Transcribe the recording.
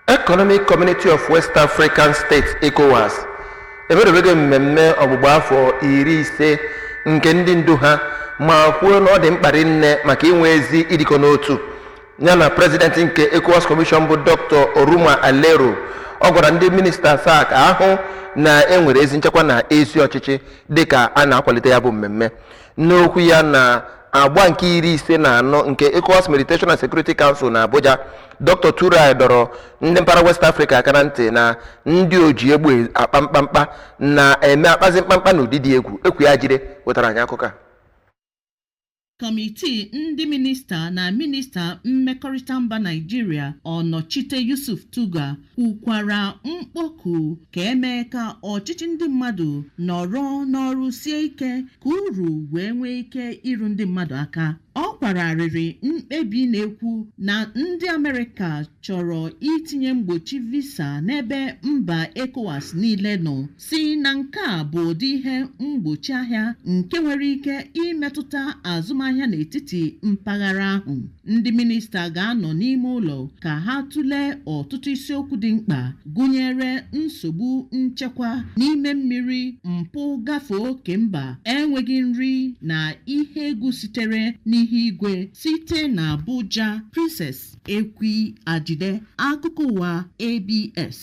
Economic Community of West African States, ECOWAS, emerobego mmemme ọgbụgba afọ 50 nke ndị ndu ha, ma kwuo na ọ dị mkpa nne maka inwe ezi ịdịkọ n'otu. Ya na president nke ECOWAS Commission bụ Dr. Oruma Aleru, ọ gwara ndị minista asaa ka ahụ na enwere ezi nchekwa na ezi ọchịchị dịka a na-akwalite ya bụ mmemme. N'okwu ya na agba nke 54 nke ECOWAS Mediation and Security Council na Abuja, Dr. Turai dọrọ ndị mpaghara West Africa aka na ntị na ndị oji egbe akpa mkpamkpa na-eme akpazi mkpamkpa n'ụdị dị egwu. Ekwu ya jide wetara anyị akụkọ a. Kọmitii ndị minista na minista mmekọrịta mba Naịjirịa, Ọnọchite Yusuf Tuggar, kwukwara mkpọku ka emee ka ọchịchị ndị mmadụ nọrọ n'ọrụ sie ike ka uru wee nwee ike iru ndị mmadụ aka. Ọ kwararịrị mkpebi na-ekwu na ndị Amerịka chọrọ itinye mgbochi visa n'ebe mba ECOWAS niile nọ, si na nke a bụ ụdị ihe mgbochi ahịa nke nwere ike imetụta azụmahịa n'etiti mpaghara ahụ. Ndị minista ga-anọ n'ime ụlọ ka ha tụlee ọtụtụ isiokwu dị mkpa, gụnyere nsogbu nchekwa n'ime mmiri, mpụ gafee oke mba, enweghị nri na ihe egwu sitere n'ihu igwe. Site na Abuja, Princess Ekwi Ajide, akụkọ ụwa ABS.